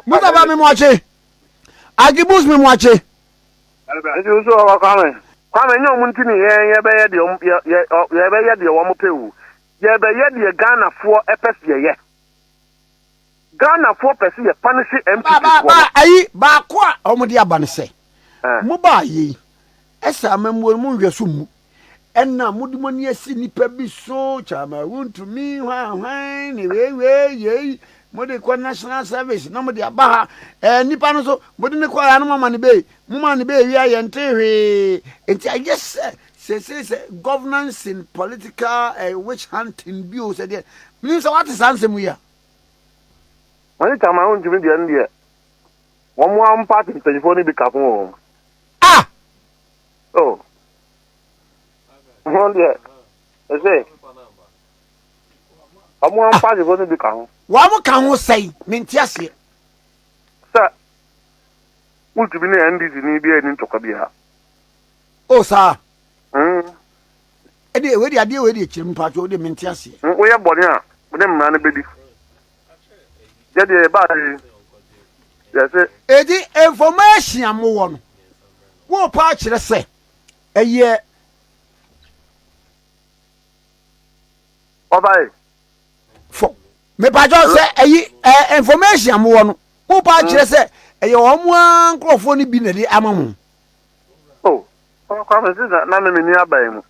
Mustapha Memoakye. Agibus Memoakye. Nti nso ɔwɔ Kwame. Kwame nyɛ ɔmo nti ne yɛn yɛbɛyɛ deɛ ɔmo yɛ yɛ yɛbɛyɛ deɛ wɔn pɛ o. Yɛbɛyɛ deɛ Ghanafoɔ ɛpɛ sɛ yɛyɛ. Ghanafoɔ pɛ sɛ yɛ punish NPP Ba ba foɔ ba no. ayi baako a wɔn de aba ne sɛ Eh. mo baa yei ɛsɛ amammuo no mo nhwɛ so mmu ɛna mode mo ani asi nnipa bi so kyama wontumi hwan hwan ne wei wei yei mode kɔ national service na mode aba ha ɛɛ nnipa no so mode ne kɔ ha no mama ne bee mo ma ne bee wia yɛn te hwee nti ayɛ sɛ sese sɛ governance in political witch hunting bi o sɛ deɛ menim sɛ wate saa nsɛm yi a. Wɔne kyama wontumi deɛ no deɛ wɔn a party mpanyinfoɔ no bi ka ho o. Ah! Oh. Wɔn deɛ ɛsɛ wɔn a partyfoɔ no bi ka ho. Wɔn ka ho sɛn? Mente aseɛ. Sɛ wontumi ne NDC ni bi ani ntɔkwa biara. O saa. Ɛde wei de adeɛ wei de akyerɛ mu paatwo wode mente aseɛ. Woyɛ bɔne a wode mmara no bɛdi. Yɛdeɛ yɛbaa yi yɛse. Edi information a mowɔ no wopa akyerɛ sɛ ɛyɛ. Ɔbae. Fo mepatwɔ sɛ ɛyi ɛ information a mowɔ no wopa akyerɛ sɛ ɛyɛ wɔn ara nkurɔfoɔ no bi na ɛde ama mo. Oh, Kwame sɛ na me menni aban mu.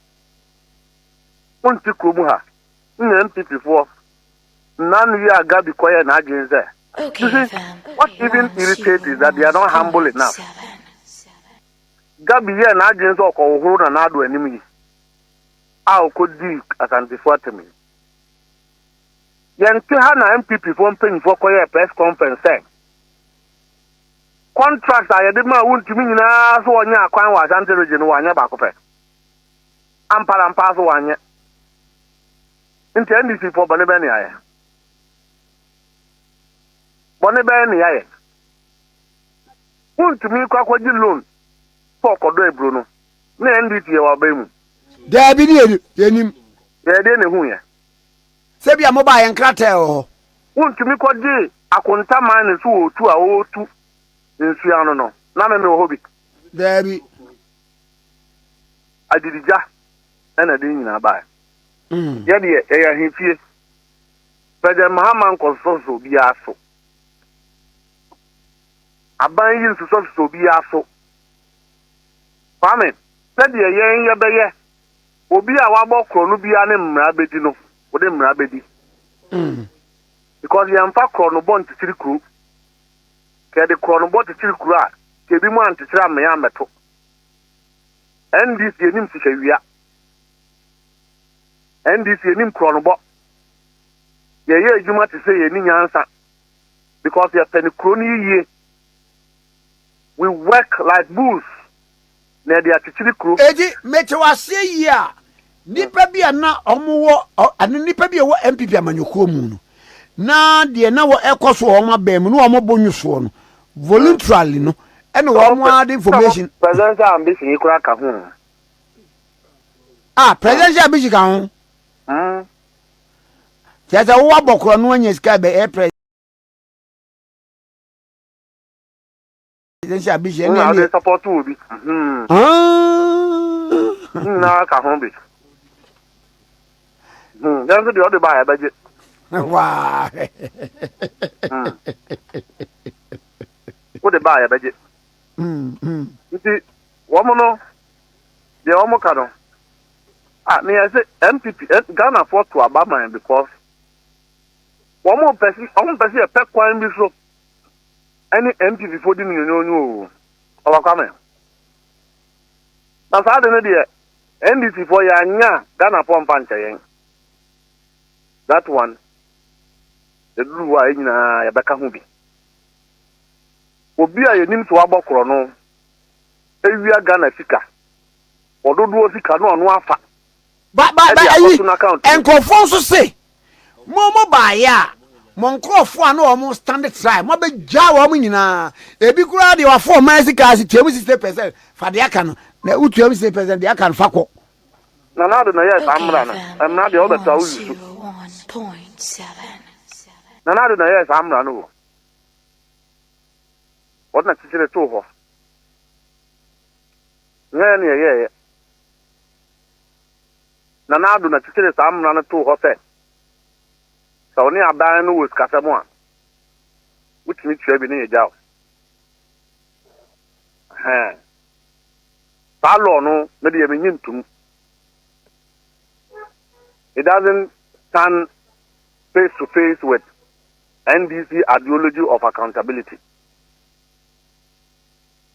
Wonte kurom ha. Nna NPP foɔ nna yi a Gabi kɔyɛ n'adwene sɛ. You see, what even irritates is that they are not humble enough. Gabi yɛ n'adwene sɛ ɔkɔhohoro na n'ado anim yi a ɔkɔdii Asantefoɔ atam yi. Yɛnte ha na NPP foɔ mpanyinfoɔ kɔyɛɛ press conference sɛ contract a yɛde maa wontumi nyinaa so wɔnyɛ akwan wɔ Ashanti region no wɔanyɛ baako pɛ. Amparampa so wɔanyɛ. Nti NDC foɔ bɔne bɛn ne ayɛ? Bɔne bɛn ne yɛayɛ? Wontumi kɔ akɔgye loan sɛ ɔkɔdɔ aburo no na NDC yɛ wɔ aban mu. Daabi ne yɛnim. Yɛde ne hu yɛ. Sɛ bi a mobaa yɛn krataa wɔ hɔ. Wontumi kɔgye akontaman ne so wɔtu a wɔtu nsuo ano no na meme wɔ hɔ bi. Daabi. Adidigya ɛna de nyinaa baa. Yɛdeɛ yɛyɛ ahemfie. President Mahama nkɔsosɔsosɔ obiara so. Aban yi nsosɔsosɔ obiara so. Kwame, sɛdeɛ yɛn yɛbɛyɛ obi a wabɔ korɔ no biara ne mmara bɛdi no, wode mmara bɛdi. Because yɛmfa korɔ no bɔ ntekyiri kuro. Ka yɛde korɔ no bɔ tekyiri kuro a, ka ebi mu antekyere ammea ammɛto. NDC anim sikawia. NDC anim korɔ no bɔ. Yɛyɛ adwuma te sɛ yɛni nyansa. Because yɛpɛ ne kuro no yie. We work like bulls. Na yɛde akyekyere kuro. Eti mete waseɛ yie a nipa bi a na ɔmo wɔ ano nipa bi a ɛwɔ NPP amanyɔkuo mu no na deɛ na wɔ ɛkɔ so wɔ wɔn abɛn mu na wɔn bɔ nwusoɔ no voluntarily no ɛna wɔn ade information. Presidential ambition yi koraa ka ho. Ah, presidential ambition ka ho. Kyerɛ sɛ wowɔ abɔkorɔ no anya sika bɛ ɛ presidential ambition ɛne ɛne. support obi. Nyinaa ka ho bi. Yɛn nso deɛ ɔde ba a yɛbɛgye. Waa. Wode ba a yɛbɛgye. Nti wɔn no deɛ wɔn ka no ah meyɛ sɛ NPP Ghanafoɔ to aba man because wɔn pɛ si wɔn pɛ si yɛpɛ kwan bi so ɛne NPP foɔ di no nyonyoonyo o ɔba Kwame na saa de no deɛ NDC foɔ yɛ anya Ghanafoɔ mfa nkyɛ yɛn that one yɛduru hɔ a yɛn nyinaa yɛbɛka ho bi obi a yɛnim so wabɔ korɔ no ewia Ghana sika ɔdodoɔ sika no ɔno afa. Ba ba ba ayi nkurɔfoɔ nso se mo mo baayɛ a mo nkurɔfoɔ a na wɔn stand try mo abɛgya wɔn nyinaa ebi koraa deɛ wafɔ ɔman sika ase tuam 60% fa deɛ aka no na wotuam 60% deɛ aka no fa kɔ. Nana Addo na ɛyɛɛ saa mmara no mmara deɛ wobɛto a woyi so. Nana Addo na ɛyɛɛ saa mmara no o. Wɔn na kyekyere too hɔ. Nyɛ yɛn na yɛyɛeɛ. Nana Addo na kyekyere saa mmara no too hɔ sɛ, sɛ wo ne aban no wɔ sikasɛm a, wotumi tua bi ne yɛgya wo. Ɛhɛn. Saa law no, me deɛ menye ntom. It doesn't stand face to face with NDC ideology of accountability.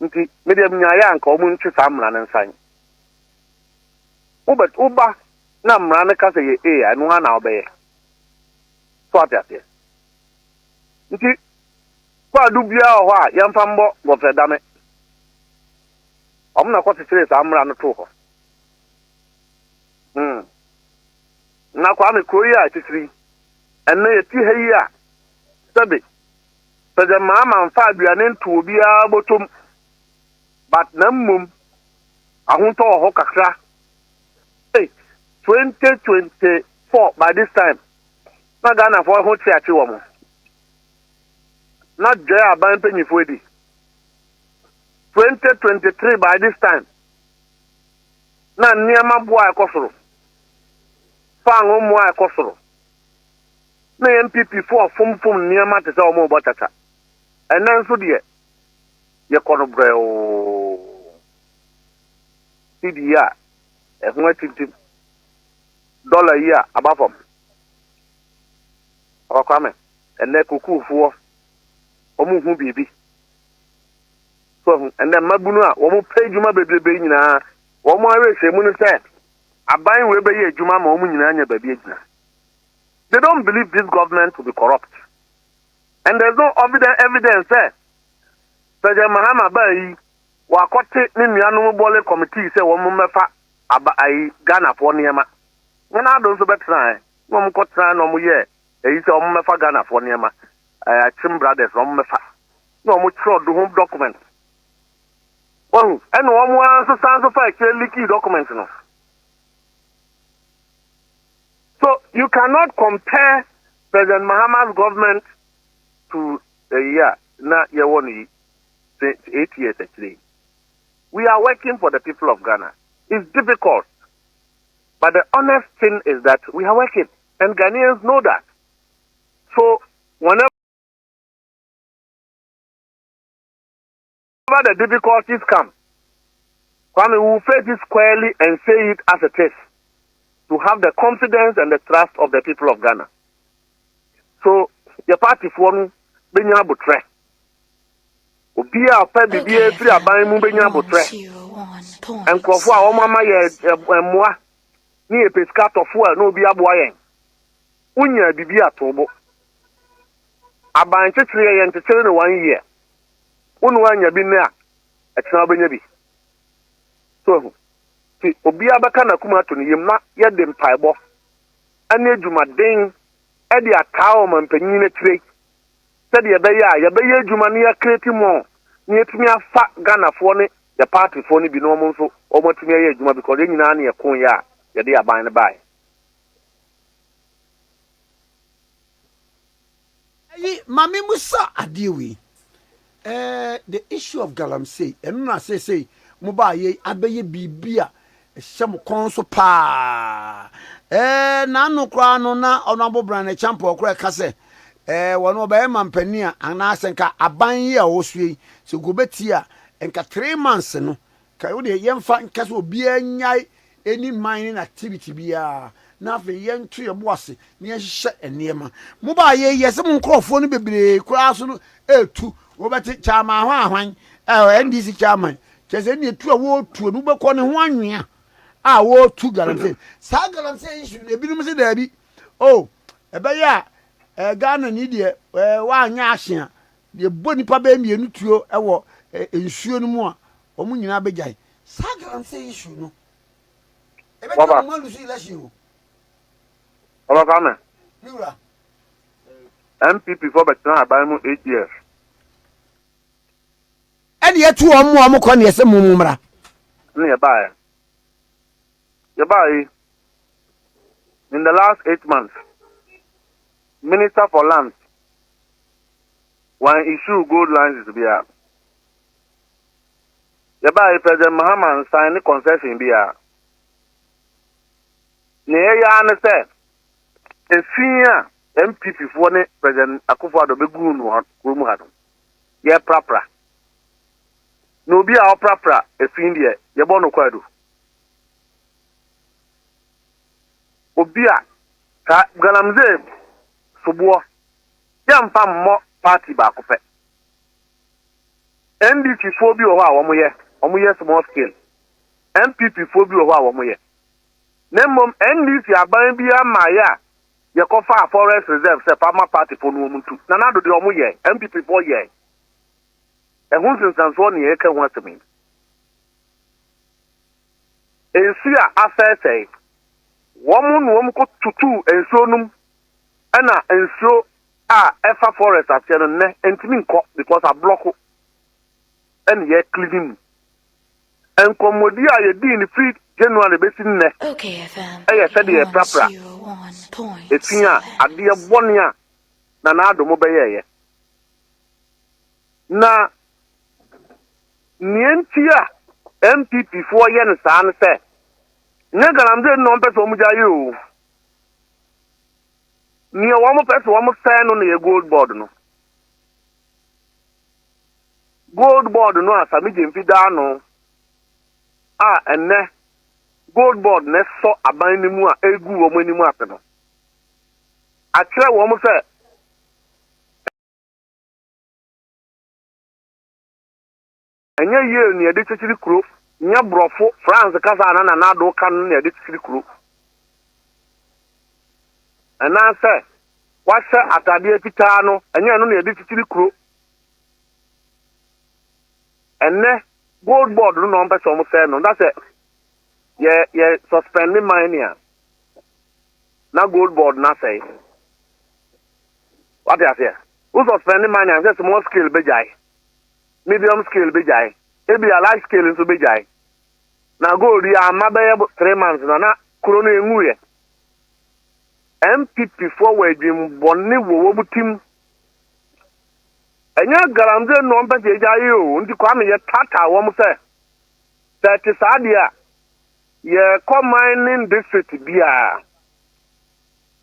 Nti, me deɛ menyaeɛ a nka wɔn ntwe saa mmara no nsan. Wobɛ woba na mmara no ka sɛ yɛ A a, ɛno ara na wobɛyɛ. So ate aseɛ? Nti, kwaadu biara wɔ hɔ a yɛmfa mbɔ Godfrey Dame. Wɔn na kɔkyekyeree saa mmara no too hɔ. Hmm. Na Kwame, kuro yi a ɛkyekyere yi, ɛnnɛ yɛte ha yi a, sɛbe, President Mahama mfa aduane nto obiara bɔtɔm, but na mmom ahotɔ wɔ hɔ kakra. Hey, 2024 by this time, na Ghanafoɔ ho kyeakye wɔn. Na dwɛ aban mpanyinfoɔ adi. 2023 by this time, na nneɛma boa ɛkɔ soro. Paanoo mmoa a ɛkɔ soro. Na NPP foɔ fomfom nneɛma te sɛ wɔn rebɔ kyakya. Ɛnɛ nso deɛ, yɛkɔ no brɛoo. Cedi yi a ɛho atintim, dɔla yi a aba fam. Papa Kwame, ɛnɛ kokuufoɔ, wɔn hu biribi. So ahu, ɛnɛ mmabunu a wɔn pɛ adwuma bebrebe nyinaa, wɔn awerɛhyɛmu no sɛ Aban wei bɛyɛ adwuma ama wɔn nyinaa anya baabi agyina. They don't believe this government to be corrupt. And there's no evidence, evidence sɛ President Mahama baa yi wakɔte ne nuanom bɔle committee sɛ wɔn mmɛfa aba ayi Ghanafoɔ nneɛma. Wɔn ado nso bɛtenae na wɔn kɔtenae na wɔn yɛ eyi sɛ wɔn mmɛfa Ghanafoɔ nneɛma. Ɛɛ Akyem Brothers na wɔn mmɛfa na wɔn kyerɛ do ho document. Wahu? Ɛna wɔn ara nso san nso fa akyire leaky document no. So you cannot compare President Mahama's government to the year na yɛwɔ no yi 8 years akyire yi. We are working for the people of Ghana. It's difficult. But the honest thing is that we are working and Ghanaians know that. So whenever the difficulties come, Kwame, we will face it squarely and say it as it is to have the confidence and the trust of the people of Ghana. So, the party foɔ no bɛnya abotrɛ. Obi a ɔpɛ biribi afiri aban mu bɛnya abotrɛ. Nkurɔfoɔ a wɔn ama yɛ mmoa ne yɛ pɛ sika atɔfoɔ a na obi aboa yɛn. Wonya biribi ato bo. Aban kyekyere yɛ yɛn kyekyere no one year. Wo ne woanya bi nnɛ a, ɛkyena wobɛnya bi. So ahu? Nti obiara bɛka n'akoma ato ne yam na yɛde mpaebɔ ne adwumaden de ataa ɔmampanyin no akyire sɛdeɛ ɛbɛyɛ a yɛbɛyɛ adwuma na yɛakreti mɔ na yɛatumi afa Ghanafoɔ ne yɛ partyfoɔ no bi na wɔn nso wɔn atumi ayɛ adwuma because yɛn nyinaa ne yɛko yɛ a yɛde aban no baeɛ. Ayi ma me musa adeɛ wei. Eh, the issue of galamsey, ɛno na seesei mo baa yei abɛyɛ biribi a ɛhyɛ mo kɔn so paa. Eh, n'ano koraa no na Honourable Brian Acheampong koraa ɛka sɛ eh, wɔn ɔbɛyɛ mampanin a anaasɛ nka aban yi a ɔwɔ so yi sɛ nka ɔbɛtie a nka 3 months no ka wo deɛ yɛmfa nka sɛ obiara nyae any mining activity biara na afei yɛnto yɛn bo ase na yɛnhyehyɛ nneɛma. Mo baa yɛ yɛ sɛ mo nkurɔfoɔ no bebree koraa so no ɛretu wɔbɛte chairman hɔ ahwan ɛɛ NDC chairman kyerɛ sɛ ɛne etu a wɔretuo no wobɛkɔ ne ho anwea a wɔretu galamsey. Saa galamsey issue no ebinom sɛ daabi oh ɛbɛyɛ a ɛɛ Ghana ni deɛ ɛɛ wɔanyɛ ahye a yɛbɔ nipa bɛyɛ mmienu tuo ɛwɔ ɛɛ nsuo no mu a wɔn nyinaa bɛgyae. Saa galamsey issue no ɛbɛtumi ama mo alose election o. Papa Kwame. Me wura. NPP foɔ bɛtena aban mu 8 years. Ɛne yɛtu wɔn mu a wɔn kɔ ne yɛsɛ mo mu mmra. Ne yɛbaeɛ. Yɛbaeɛ yi, in the last 8 months, Minister for Lands, wɔn issue gold license biara. Yɛbaa yi President Mahama nsan ne concession biara. Nea yɛyɛ ara ne sɛ efi a NPP foɔ ne President Akufo-Addo bɛguu no wɔ kurom ha no, yɛprapra. Na obi a ɔprapra efi deɛ, yɛbɔ no kwaadu. Obi a saa galamsey soboɔ yɛmfa mmɔ party baako pɛ. NDC foɔ bi wɔ hɔ a wɔyɛ, wɔyɛ small scale. NPP foɔ bi wɔ hɔ a wɔyɛ. Na mmom NDC aban bi amaeɛ a yɛkɔfaa forest reserve sɛ farmer party foɔ no wɔn ntu. Nana Addo deɛ wɔn yɛ, NPP foɔ yɛ. Ɛho nsensansoɔ ne yɛka ho asɛm yi. Nsuo a asɛesɛe, wɔn na wɔn kɔ tutuu nsuo nom ɛna nsuo a ɛfa forest aseɛ no nnɛ ntumi nkɔ because ablɔko ɛna yɛ cleaning mu. Nkɔmmɔdi a yɛdii no firi January bɛsi nnɛ ɛyɛ sɛdeɛ yɛprapra efi a adeɛ bɔne a Nana Addo mo bɛyɛɛyɛ. Na nea nti a NPP foɔ yɛ no saa no sɛ nyɛ galamsey no na wɔn pɛ sɛ wɔn gya yɛ o. Nea wɔn pɛ sɛ wɔn sɛe no na yɛ gold board no. Gold board no a Sami Gyamfi da ano a ɛnnɛ gold board na ɛsɔ aban no mu a egu wɔn anim ase no akyerɛ wɔn sɛ ɛnyɛ yie na yɛde kyekyere kuro, nyɛ borɔfo France kasa a na Nana Addo ka no na yɛde kyekyere kuro. Anaasɛ wahyɛ atadeɛ fitaa no, ɛnyɛ ɛno na yɛde kyekyere kuro. Ɛnnɛ gold board no na wɔn pɛ sɛ wɔn sɛɛ no, na sɛ yɛ yɛ suspend ne mining a, na gold board no asɛe. Wate aseɛ? Wo suspend ne mining a, sɛ small scale bɛgyae, medium scale bɛgyae, ebi a large scale nso bɛgyae. Na gold yi ama bɛyɛ 3 months na na kuro no enwuiɛ. NPP foɔ wɔ adwembɔne wɔ wɔn tim. Ɛnyɛ galamsey na wɔn pɛ sɛ yɛgya yi o, nti Kwame yɛ taataa wɔn sɛ sɛ ɛte saa deɛ a yɛkɔ mining district biara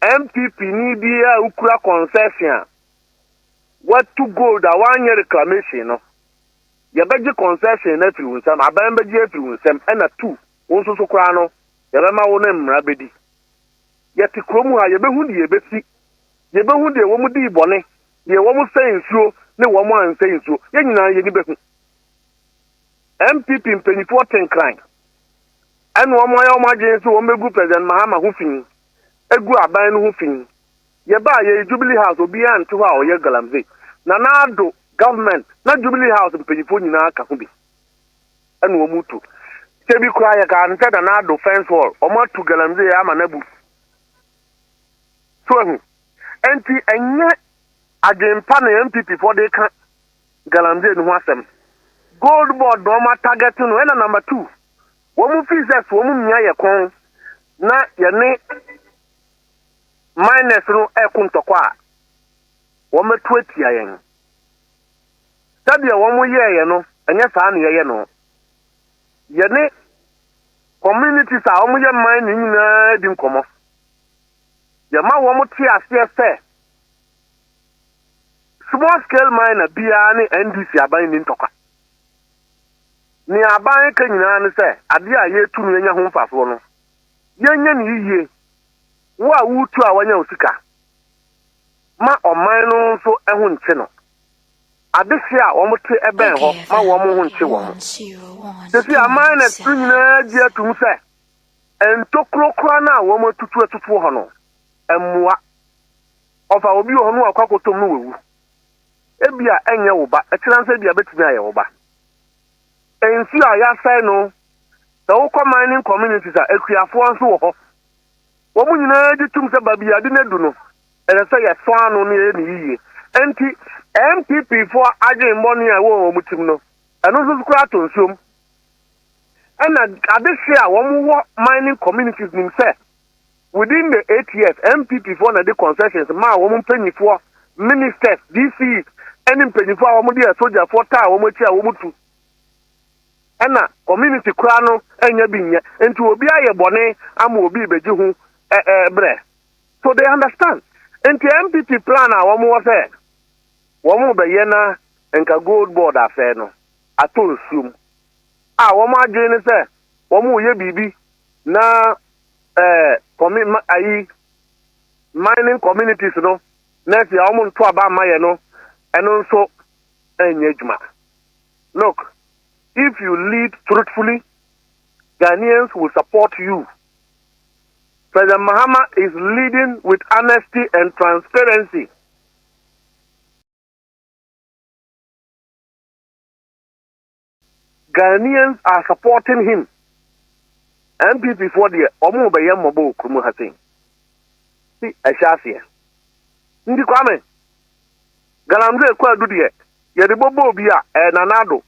NPP ni biara a wokura concession a watu gold a wanyɛ reclamation no, yɛbɛgye concession no afiri wo nsam, aban bɛgye afiri wo nsam, ɛna tu wo nso so koraa no yɛbɛma wo ne mmara bɛdi. Yɛte kurom ha, yɛbɛhu deɛ yɛbɛsi, yɛbɛhu deɛ wɔn dii bɔne, deɛ wɔn sɛe nsuo ne wɔn ansɛe nsuo, yɛn nyinaa yɛni bɛhu. NPP mpanyinfoɔ te Nkran ɛna wɔn ayɛ wɔn adwene sɛ wɔn bɛgu President Mahama ho fi, egu aban no ho fi. Yɛbaa yɛ Jubilee House, obiara nte hɔ a ɔyɛ galamsey. Nana Addo government na Jubilee House mpanyinfoɔ nyinaa ka ho bi ɛna wɔn tu. Sɛ bi koraa yɛ kaa no sɛ Nana Addo fence wall, wɔn atu galamsey ama n'abu. So ehu nti ɛnyɛ adwempa na NPP foɔ de ka galamsey no ho asɛm. Gold board na wɔn atarget no, ɛna number two, wɔn fi sɛ so wɔn mmea yɛ kɔn na yɛne miners no ɛko ntɔkwa a wɔn bɛto atia yɛn. Sɛdeɛ wɔn yɛɛyɛ no, ɛnyɛ saa na yɛyɛ no. Yɛne communities a wɔn yɛ mining nyinaa di nkɔmɔ. Yɛma wɔn te aseɛ sɛ small scale miner biara ne NDC aban ni ntɔkwa. Nea aban ka nyinaa ne sɛ adeɛ a yɛtu no yɛnya ho mfasoɔ no, yɛnyɛ no yie. Wo a wotu a wanya wo sika ma ɔman no nso ho nkye no. Adehye a wɔte bɛn hɔ ma wɔn ho nkye wɔn. Sisi aman na ɛto nyinaa gye atum sɛ ntokuro koraa no a wɔn atutu atutu hɔ no mmoa. Ɔfa obi wɔ hɔ no akɔ akɔtɔm no wawu. Ebia ɛnyɛ wo ba, ɛkyerɛ nso ebia bɛtumi ayɛ wo ba. Nsuo a yɛasɛe no, sɛ wokɔ mining communities a, akuafoɔ nso wɔ hɔ. Wɔn nyinaa gye tom sɛ baabi a ade no adu no, ɛsɛ sɛ yɛsɔ ano na yɛyɛ no yiye. Enti, NPP foɔ adwemmɔne a ɛwɔ wɔn tirim no, ɛno nso so koraa tɔ nsuom. Ɛna adehye a wɔwɔ mining communities nim sɛ within the 8 years NPP foɔ na de concessions maa wɔn mpanyinfoɔ, ministers, DCs ɛne mpanyinfoɔ a wɔde asogyafoɔ taa wɔn akyi a wɔn tu. Ɛna community koraa no ɛnyɛ bi nyɛ. Nti obi ayɛ bɔne ama obi rebɛgye ho ɛ ɛ brɛ. So they understand. Nti NPP plan a wɔn wɔ sɛ wɔn rebɛyɛ na nka gold board asɛe no atɔ nsuo mu. A wɔn adwene ne sɛ wɔn reyɛ biribi na ɛɛ kɔmi ma ayi mining communities no na ɛsɛ wɔn nto aba ama yɛ no ɛno nso ɛnyɛ adwuma. Look, if you lead truthfully, Ghanaians will support you. President Mahama is leading with honesty and transparency. Ghanaians are supporting him. NPP foɔ deɛ wɔn bɛyɛ mmɔbɔ wɔ kurom ha sei. Si ɛhyɛ aseɛ. Nti Kwame, Galamsey kwaadu deɛ yɛde bɔbɔ obi a ɛyɛ Nana Addo.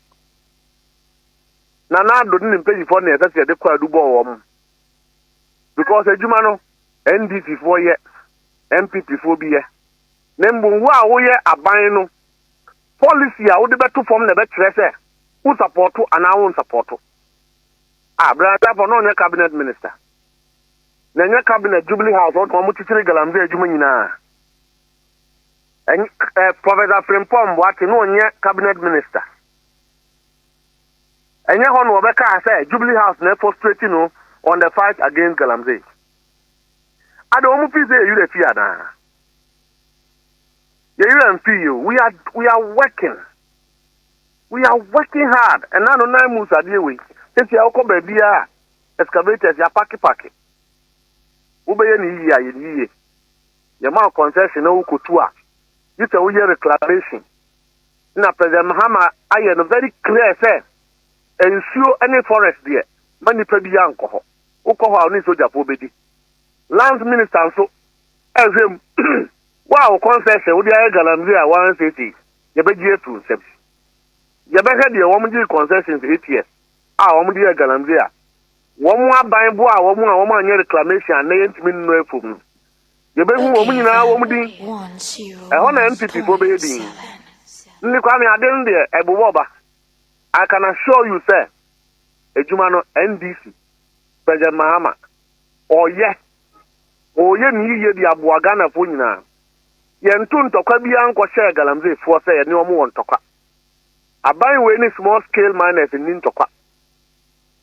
Nana Addo ne ne mpanyinfoɔ na ɛsɛ sɛ yɛde kwaadu bɔɔ wɔn. Because adwuma no NDC foɔ yɛ, NPP foɔ bi yɛ. Na mmom wo a woyɛ aban no, policy a wode bɛto fam na ɛbɛkyerɛ sɛ wo sapɔto anaa wo nsapɔto. Ah, Brother Dapo na ɔnyɛ cabinet minister. Na ɛnyɛ cabinet Jubilee House ɔno wɔn kyekyere galamsey adwuma nyinaa. Ɛnyɛ eh, Professor Frimpong Boate na ɔnyɛ cabinet minister. Ɛnyɛ hɔ na wɔbɛkaa sɛ Jubilee House na frustrate no on the fight against galamsey. Ade wɔn fi sɛ yɛwerɛ fi anaa? Yɛwerɛ mfi yi o. We are working. We are working hard. Ɛna no nan mu sadeɛ wei. Sisi a wokɔ baabi a excavators yɛ apakepake. Wobɛyɛ ne yie a yɛ ne yie. Yɛma concession na wokɔtu a gye sɛ woyɛ reclamation. Na President Mahama ayɛ no very clear sɛ nsuo ne forest deɛ ma nipa bi ankɔ hɔ. Wokɔ hɔ a wo ne sogyafoɔ bɛdi. Lands minister nso ɛhwɛ mu. Wo a wo concession wode ayɛ galamsey a wɔansiesie yɛbɛgye ato nsam. Yɛbɛhwɛ deɛ wɔn gye concessions 8 years a wɔn de yɛ galamsey a wɔn aban bo a wɔn a wɔn anyɛ reclamation a na yɛntumi nnɔ afum no. Yɛbɛhu wɔn nyinaa wɔn din. Ɛhɔ na NPP foɔ bɛyɛ din. Nni Kwame ade no deɛ ɛbobɔ ba. I can assure you sɛ adwuma no NDC President Mahama ɔyɛ ɔyɛ ne yie de aboa Ghanafoɔ nyinaa. Yɛnto ntɔkwa biara nkɔhyɛɛ galamseyfoɔ sɛ yɛne wɔn wɔ ntɔkwa. Aban wei ne small scale miners nni ntɔkwa.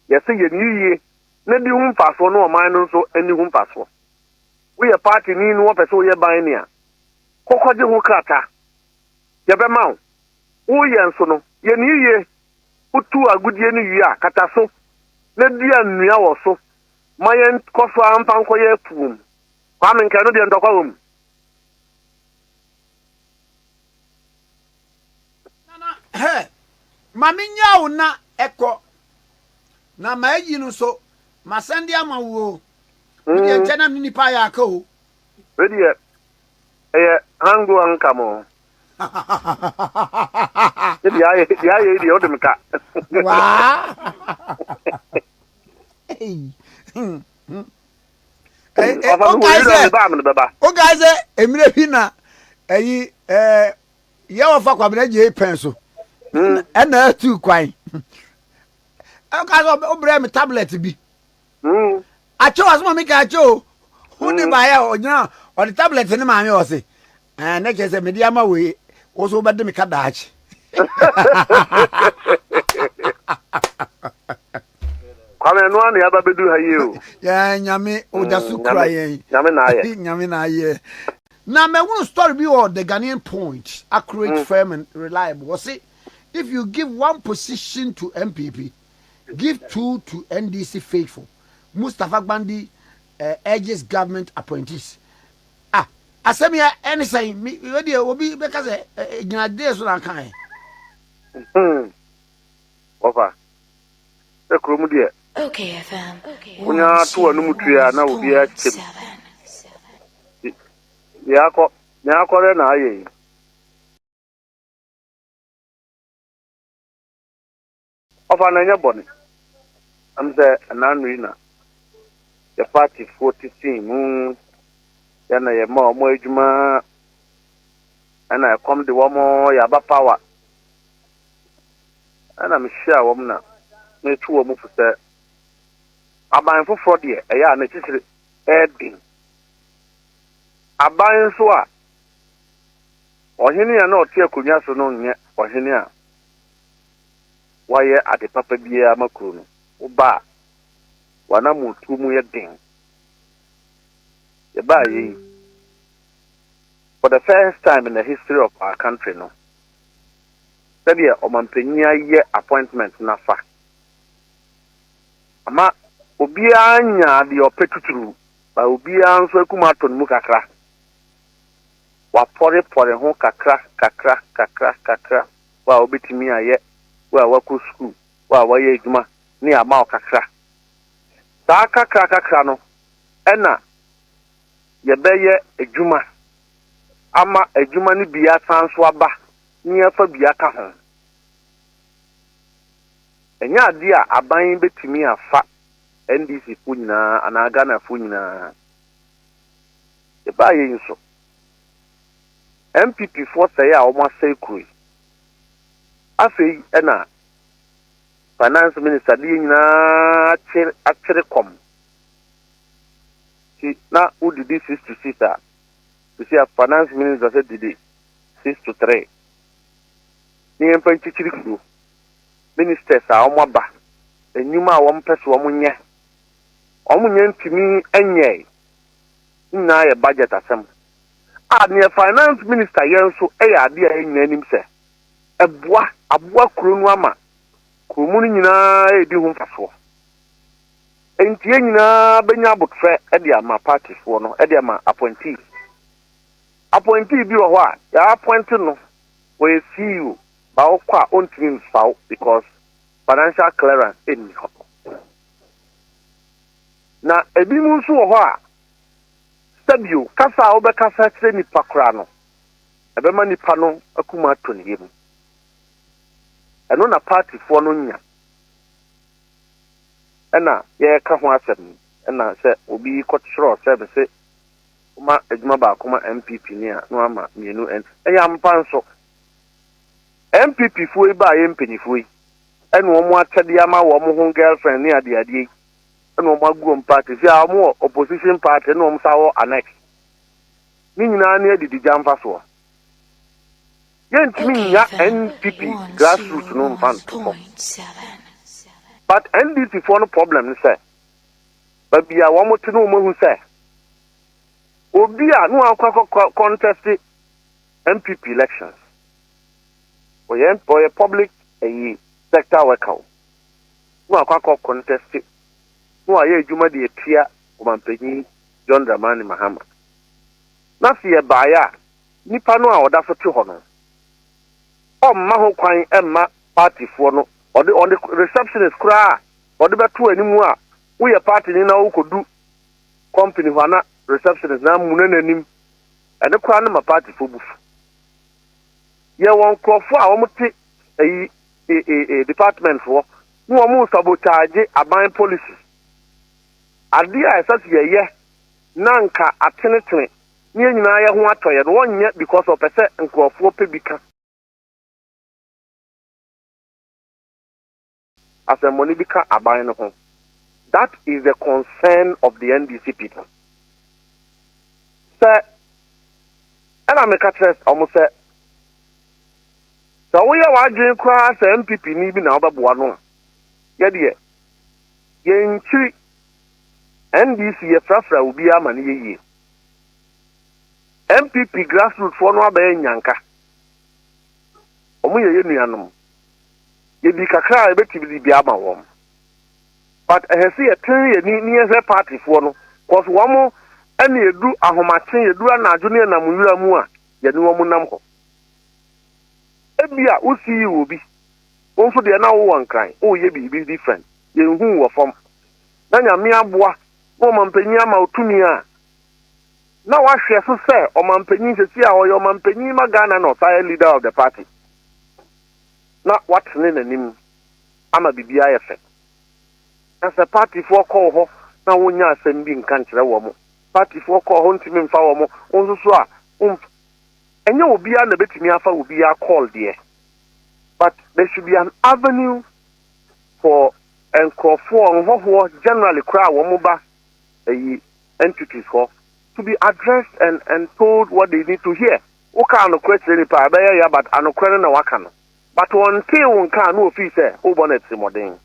Yɛsɛ yɛn yie na di ho mfasoɔ na ɔman no nso ani ho mfasoɔ. Woyɛ party ni na wɔpɛ sɛ woyɛ ban ni a, kɔkɔgye ho krataa. Yɛbɛma wo. Woyɛ nso no, yɛn yie. Wotu agudie no wie a, kata so na dua nnua wɔ so ma yɛn kɔ so amfa nkɔyɛ afuom. Kwame nka no deɛ ntɔkwa wɔ mu. Nana, hɛ, ma menya wo na ɛkɔ na ma ayi no so masɛnde ama wo o. Medeɛ nkyɛ na me nipa ayɛ aka o. Wei deɛ ɛyɛ hango anka mo. Ne deɛ ayɛ deɛ ayɛ yi deɛ wode me ka. Waa. Ei. Ɔfa mi wɔ yiri mi ba mi bɛba. Wokae sɛ mmerɛ bi na ɛyi ɛɛ yɛ wɔfa Kwabena gye pɛn so ɛna atu kwan. Wokae sɛ wobrɛ me tablet bi. Akyɛw asoma mi ka akyɛw o. Wode baeɛ a ɔgyina ɔde tablet ne maame ɔse ɛɛ ne kyerɛ sɛ mede ama wei wo so wobɛde me ka daakye. Kwame ɛno ara na yɛaba bɛdu ha yi o. Yɛn nyame ɔda so kura yɛn. Nyame na ayɛ. Nyame na ayɛ. Na mɛhunu story bi wɔ The Ghanaian Point, accurate, firm and reliable. Wɔse if you give one position to NPP, give two to NDC faithful. Mustapha Gbandi urges government appointees. Ah, asɛm yi ɛne sɛn? Mi deɛ obi bɛka sɛ gyina deɛ so na aka ɛ. Wɔfa sɛ kurom deɛ wonya to w'anom tue a na obiara kyekyɛ mu. Deɛ akɔ deɛ akɔrɛ na ayɛ yi. Ɔfa no ɛnyɛ bɔne. Ɛm sɛ ɛnaano yi na yɛ partyfoɔ tete mu yɛ na yɛma wɔn adwuma ɛna ɛkɔm de wɔn yɛaba power ɛna mehyia wɔn na. Metu wɔn fo sɛ aban foforɔ deɛ ɛyɛ a n'akyikyiri ɛyɛ den. Aban nso a ɔhene a na ɔte akonnwa so no nyɛ ɔhene a wayɛ ade papa biara ma kuro no. Woba a, w'anammɔntuo mu yɛ den. Yɛbaa yɛ yi, for the first time in the history of our country no, sɛdeɛ ɔmanpanyin ayɛ appointment nafa ama obiara nya deɛ ɔpɛ tuturu ba, obiara nso akuma atɔ ne mu kakra, wapɔrepɔre ho kakra kakra kakra kakra, wo a wobɛtumi ayɛ, wo a wakɔ sukuu, wo a wayɛ adwuma ne ama wo kakra. Saa kakra kakra no ɛna yɛbɛyɛ adwuma ama adwuma no bi asan so aba ne yɛfa bi aka ho. Ɛnyɛ adeɛ a aban bɛtumi afa NDC fo nyinaa anaa Ghana fo nyinaa. Yɛbaa yɛ nso, NPP foɔ sɛe a wɔn asɛe kuro yi. Afei ɛna finance minister de yɛn nyinaa akyere akyere kɔm. Ti na wodidi 6 to 6 a, sisi a finance minister sɛ didi 6 to 3 ne yɛmfa nkyikyiri kuro. Ministers a wɔn aba, enyuma a wɔn pɛ so wɔn nyɛ, wɔn nyɛ ntumi nyɛ nyinaa yɛ budget asɛm a neɛ finance minister yɛ nso yɛ adeɛ a yɛn nyinaa anim sɛ ɛboa aboa kuro no ama kuromu no nyinaa redi ho mfasoɔ. Nti yɛn nyinaa bɛnya abotire de ama partyfoɔ no, de ama appointee. Appointee bi wɔ hɔ a yɛ appoint no, wɔyɛ CEO ba, wokɔ a ɔntumi mfa wo because financial clearance ɛnni hɔ. Na ebinom nso wɔ hɔ a sɛbio kasa a wobɛkasa kyerɛ nipa koraa no, ɛbɛma nipa no akuma atɔ ne yam. Ɛno na partyfoɔ no nya ɛna yɛreka ho asɛm. Ɛna sɛ obi kɔtwerɛ sɛ bɛsɛ woma adwuma baako ma NPP ni a, na wama mmienu. Ɛyɛ ampa nso, NPP foɔ yi baa yɛ mpanyinfoɔ yi ɛna wɔn akyɛdeɛ ama wɔn ho girlfriend ne adeadeɛ yi, ɛna wɔn agu wɔn party si a wɔn wɔ opposition party, ɛna wɔn sa wɔ annex ne nyinaa ne adidi gya mfa soɔ. Yɛntumi nya NPP grassroots no mfa nto fam, but NDC foɔ no problem ne sɛ baabi a wɔn te no, wɔn ahu sɛ obi a no akɔ akɔ contest NPP elections, ɔyɛ public ɛyi sector worker o, no akɔ akɔ contest no, wayɛ adwuma de atia ɔmanpanyin John Dramani Mahama, na sɛ yɛbaeɛ a, nipa no a ɔda so te hɔ no, ɔmma ho kwan mma partyfoɔ no. Ɔde receptionist koraa a ɔde bɛto anim a woyɛ party ni na wokɔdu company hɔ ana receptionist na amuna n'anim, ɛne koraa no ma partyfoɔ bu fu. Yɛwɔ nkurɔfoɔ a wɔte ɛyi ee department foɔ na wɔn sabotage aban policy. Adeɛ a ɛsɛ sɛ yɛyɛ na nka atenetene ne yɛn nyinaa yɛ ho atɔ yɛ no, wɔnyɛ because ɔpɛ sɛ nkurɔfoɔ pɛ bi ka asɛmmɔne bi ka aban no ho. That is the concern of the NDC people. Sɛ ɛna meka kyerɛ ɔmo sɛ woyɛ w'adwene koraa sɛ NPP ni bi na wobɛboa no a, yɛdeɛ yɛnkyiri NDC, yɛfrafra obiara ma no yɛ yie. NPP grassroots foɔ no abɛyɛ nyanka, ɔmo yɛ nuanom, yɛdi kakra a yɛbɛtumi de bi ama wɔn, but ɛhɛ sɛ yɛtene yɛni ne yɛhwɛ partyfoɔ no, cause wɔn ɛna yɛdu ahomakye, yɛdu anadwo ne yɛnam nwura mu a yɛne wɔn nam hɔ. Ebi a wosi yi wɔ bi, wɔn nso deɛ na wowɔ Nkran woyɛ biribi different, yɛnhu wɔ fam na Nyame aboa na ɔmampanyin ama otumi a na wahwɛ so sɛ ɔmampanyin sɛsi a ɔyɛ ɔmampanyin ma Ghana na ɔsan yɛ leader of the party, na watene n'anim ama biribi ayɛ fɛ. Na sɛ partyfoɔ kɔɔ hɔ na wonya asɛm bi nka nkyerɛ wɔ mo, partyfoɔ kɔɔ hɔ ntumi mfa wɔ mo, wo nso so a ɛnyɛ obiara na bɛtumi afa obiara call deɛ, but there should be an avenue for. nkurɔfoɔ, nhɔhoɔ generally koraa a wɔn ba ayi entities hɔ to be addressed and told what they need to hear. Woka anokorɛ kyerɛ nipa a, ɛbɛyɛ ya, but anokorɛ no na waka no. But wɔntee wo nka a, na ofii sɛ wobɔ no atirimɔden.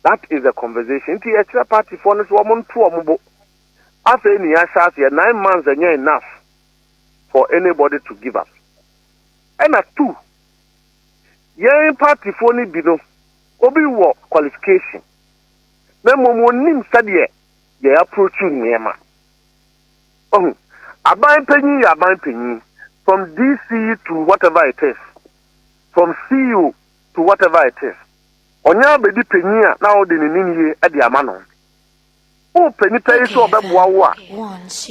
That is the conversation. Nti yɛkyerɛ partyfoɔ no sɛ wɔn nto wɔn bo. Afei ne yɛahyɛ aseɛ, 9 months ɛnyɛ enough for anybody to give up. Ɛna two, yɛn partyfoɔ no bi no, obi wɔ qualification na mmom onim sɛdeɛ yɛ approach nneɛma. Ɔhu aban panyin yɛ aban panyin, from DC to whatever it is, from CEO to whatever it is, ɔnyɛ abɛdi panyin a na ɔde ne nim yie de ama no. Wopɛ nipa yi sɛ ɔbɛboa wo a,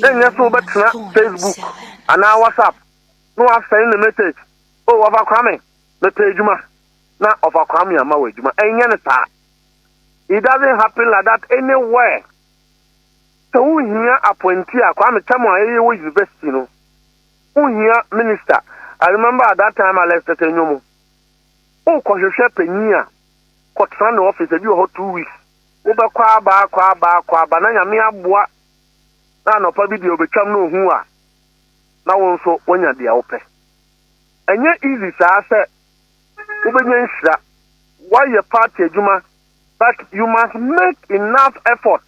na nyɛ sɛ wobɛtena Facebook anaa WhatsApp na wasɛn ne message, "O Ɔfa Kwame, mepɛ adwuma," na Ɔfa Kwame ama wɔ adwuma. Ɛnyɛ ne saa. It doesn't happen like that anywhere. Sɛ wohia appointee a, Kwame, tɛm a ɛyɛ wɔ university no, wohia minister, I remember at that time Alex Tetteh Nyomo, wokɔhwehwɛ panyin a, kɔtena ne office ebi wɔ hɔ 2 weeks, wobɛkɔ aba, akɔ aba, akɔ aba, na Nyame aboa na anɔpa bi deɛ obɛtwam na ohu a, na wo nso woanya deɛ wopɛ. Ɛnyɛ easy saa sɛ wobɛnya nhyira woayɛ party adwuma, but you must make enough effort.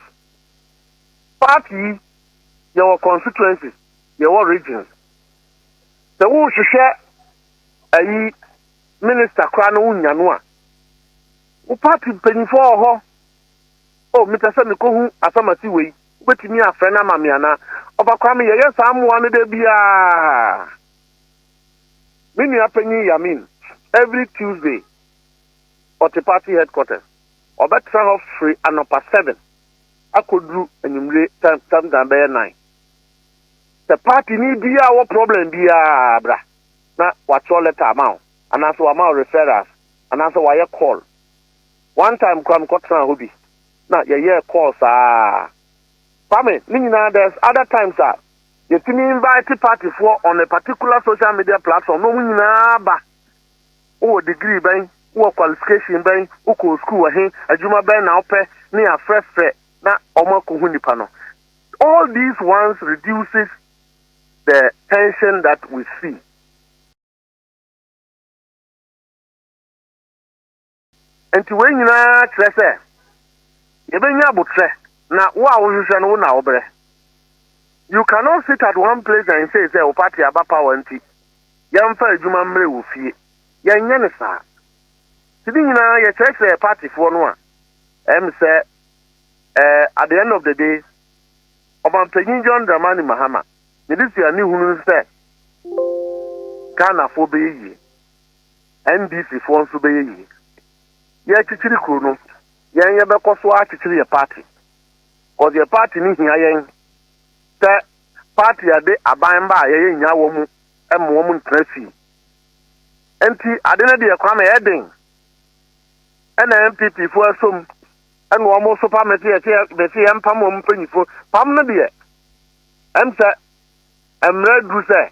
Party yi, yɛwɔ constituencies, yɛwɔ regions. Sɛ wohwehwɛ ayi minister koraa na wonya no a, wo party mpanyinfoɔ wɔ hɔ o, mepɛ sɛ mekɔhu asɛmasi wei, wobɛtumi afrɛ no ama me anaa? Ɔfa Kwame, yɛyɛ saa mmoa no da biaa. Me nua panyin Yamin, every Tuesday ɔte party headquarters, ɔbɛtena hɔ firi anɔpa 7 akɔduru anwummere sometime bɛyɛ 9. Sɛ party ni biaa wɔ problem biaa bra na watwerɛ letter ama wo anaasɛ wama wo referrals anaasɛ wayɛ call. One time kora mekɔtena hɔ bi na yɛyɛɛ call saa. Kwame, ne nyinaa, there's other times a yɛtumi invite partyfoɔ on a particular social media platform na ɔmo nyinaa ba. Wowɔ degree bɛn? Wowɔ qualification bɛn? Wokɔ school wɔ he? Adwuma bɛn na wopɛ? Ne yɛafrɛfrɛ na ɔmo akɔhu nipa no. All these ones reduces the tension that we see. Nti wei nyinaa kyerɛ sɛ yɛbɛnya abotrɛ na wo a wohwehwɛ no, wo na wobrɛ. You cannot sit at one place and say sɛ wo party aba power nti yɛmfa adwuma mmerɛ wɔ fie. Yɛnyɛ ne saa. Nti ne nyinaa yɛkyerɛkyerɛ partyfoɔ no a, ɛm sɛ at the end of the day, Ɔmampanyin John Dramani Mahama ne de si ani hunu sɛ Ghanafoɔ bɛyɛ yie, NDC foɔ nso bɛyɛ yie. Yɛkyekyere kuro no, yɛn yɛbɛkɔ so akyekyere yɛ party, cause yɛ party no hia yɛn sɛ party a de aban ba a yɛyɛ nya wɔ mu ma wɔn ntena fie. Nti ade no deɛ, Kwame, ɛden ɛna NPP foɔ asom ɛna wɔn nso pam ɛsɛ yɛsɛ bɛsɛ yɛn pam wɔn mpanyinfoɔ pam no deɛ, ɛm sɛ mmerɛ duru sɛ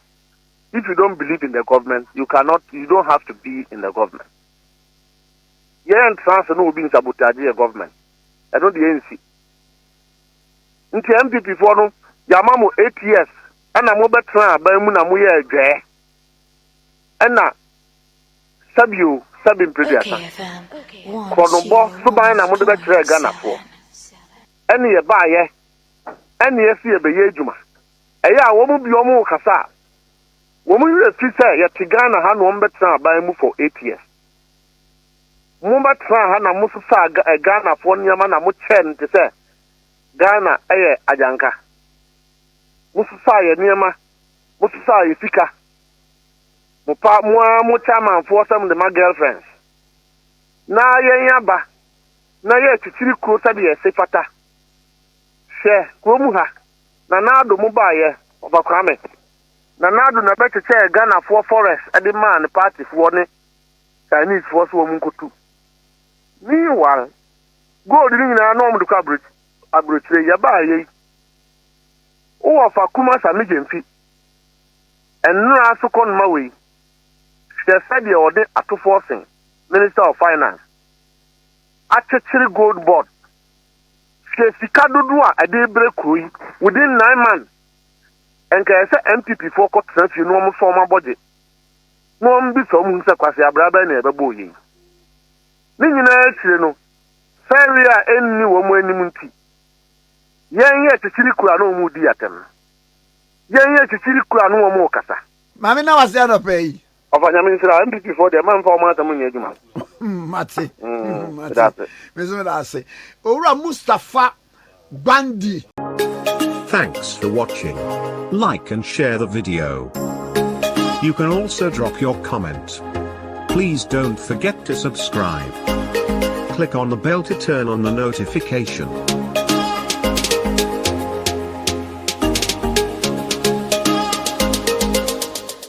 if you don't believe in the government, you cannot, you don't have to be in the government. Yɛn ntena ase na obi nsabotage yɛ government, ɛno deɛ nsi. Nti NPP foɔ no, yɛama mo 8 years ɛna mobɛtena aban mu na moyɛ adwɛɛ ɛna sɛbio sɛbi mpeduasa korɔnobɔ soban na mode bɛkyerɛ Ghanafoɔ. Ɛne yɛbaayɛ ɛne yɛsi yɛbɛyɛ adwuma. Ɛyɛ a wɔn mu bi wɔn kasa a, wɔn werɛ fi sɛ yɛte Ghana ha na wɔn bɛtena aban mu for 8 years. Mo bɛtena ha na mo sesa Ghanafoɔ nneɛma na mo kyɛɛ no te sɛ Ghana ɛyɛ agyanka. Mo sesa yɛ nneɛma, mo sesa yɛ sika, mo pa mo ara mo chairmanfoɔ sɛm de ma girlfriends. Na yɛn aba na yɛ kyikyiri kuro sɛdeɛ ɛse fata. Hwɛ kurom ha, Nana Addo mo baayɛ, Ɔfa Kwame, Nana Addo na bɛkyekyɛɛ Ghanafoɔ forest de maa ne partyfoɔ ne Chinesefoɔ so wɔn nkotu. Meanwhile, gold no nyinaa na wɔn de kɔ aburokyire. Yɛbaa yɛ yi, wowɔ fa kuma Sammy Gyamfi nnora so kɔ noma wei, hwɛ sɛdeɛ ɔde atofoɔ sen Minister of Finance. akyekyere gold board. Hwɛ sika dodoɔ a ɛde rebrɛ kuro yi within 9 months. Nka ɛsɛ NPP foɔ kɔtena fie na wɔn sɔ wɔn abɔgye na wɔn bisa wɔn hu sɛ kwasi abira bɛn na ɛbɛbɔ yie. Ne nyinaa akyire no, fɛre a ɛnni wɔn anim nti, yɛn yɛ kyekyere kura na wɔn di atɛm. Yɛn yɛ kyekyere kura na wɔn kasa. Maame na wase anɔpɛ yi. Ɔfa, Nyame nhyira. NPP foɔ deɛ, mamfa wɔn asɛm nyɛ adwuma. Mate. Mate. Meso meda ase. Owura Mustapha Gbandi. Thanks for watching. Like and share the video. You can also drop your comment. Please don't forget to subscribe. Click on the bell to turn on the notification.